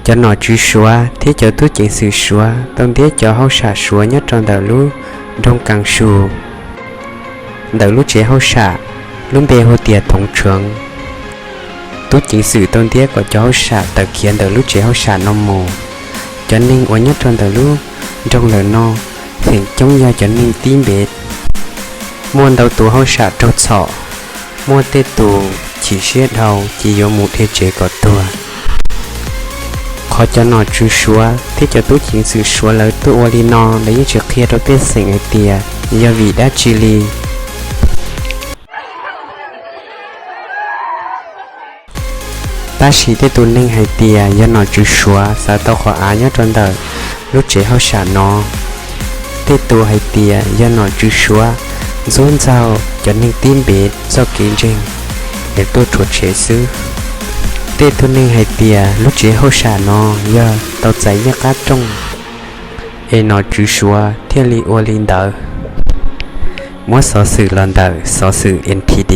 Cov nom tswv Suav thiab cov tub ceev xwm Suav tau ntiab cov hauj sam Suav nyob rau ntawm lub nroog Kaas Su, ntawm lub tsev hauj sam lub npe hu tias Thoov Tsheev. Tub ceev xwm tau ntiab kom cov hauj sam tawm khiav ntawm lub tsev hauj sam no mus. Cov neeg uas nyob rau ntawm lub nroog lawm no feem coob yog cov neeg tib npev. Muaj ntau tus hauj sam raug txhom, muaj tej tus chim siab dhau ces yuav mus dhia tsev kom tuag. Qhov cov nom tswv Suav thiab cov tub ceev xwm Suav lawv tuaj ua li no lawv yeej tsis qhia rau pej xeem hais tias yog vim dab tsi li. Tab sis tej tus neeg hais tias yog nom tswv Suav xav tau qhov av nyob rau ntawm lub tsev hauj sam no. Tej tus hais tias yog nom tswv Suav ntxub ntxaug cov neeg tib npev txoj kev ntseeg es tuaj rhuav tshem xwb. Tej tus neeg hais tias lub tsev hauj sam no yog tau txais nyiaj qab rooj es nom tswv Suav thiaj li ua li ntawd. Muab xov xwm los ntawm xov xwm N T D.